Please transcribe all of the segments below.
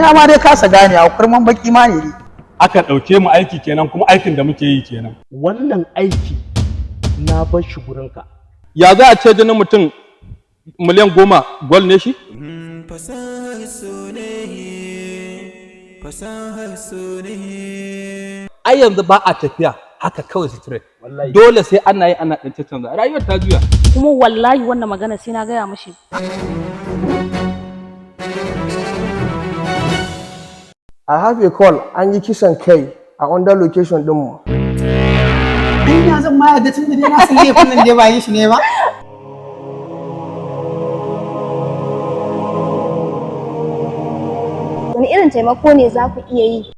Na ma dai kasa gane a kurman baki ma ne. Aka ɗauke mu aiki kenan, kuma aikin da muke yi kenan. Wannan aiki na bar shi gurinka. Ya za a ce jinin mutum miliyan 10 gwal ne shi? Fasahar so ne, fasahar so ne. Ai yanzu ba a tafiya haka kawai straight, dole sai ana yi ana ɗan canza, rayuwar ta juya. Kuma wallahi wannan magana sai na gaya mashi. I have a call, an yi kisan kai a under location ɗinmu. Anya zan ma yadda, tun da dai na san laifin nan dai ba yi shi ne ba. Wani irin taimako ne za ku iya yi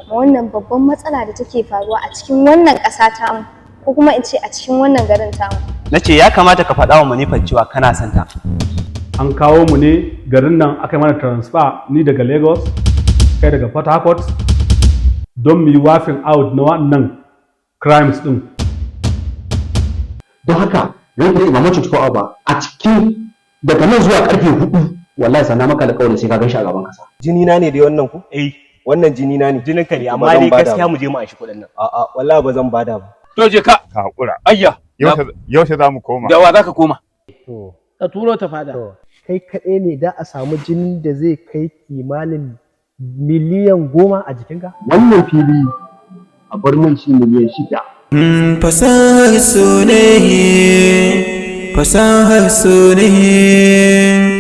ma wannan babban matsala da take faruwa a cikin wannan ƙasa tamu, ko kuma in ce a cikin wannan garin tamu? Na ce ya kamata ka faɗa wa Manifar cewa kana son ta. An kawo mu ne garin nan, aka yi mana transfer, ni daga Lagos, kai daga Port Harcourt, don mu yi wiping out na wannan crimes din. Don haka ranka ba mace ko ba a cikin daga nan zuwa karfe 4, wallahi sana maka alƙawarin sai ka gan shi a gaban kasa. Jini na ne dai wannan ku? Eh. Wannan jini na ne. Jinin ka ne, amma dai gaskiya mu je mu anshi kuɗin nan. A'a, wallahi ba zan bada ba. To je ka. Ka haƙura. Ayya. Yaushe za mu koma? Da wa za ka koma? Ka turo ta fada. Kai kaɗai ne da a samu jinin da zai kai kimanin miliyan 10 a jikinka? Wannan fili a bar min shi miliyan 6. Fasahar so ne, fasahar so ne.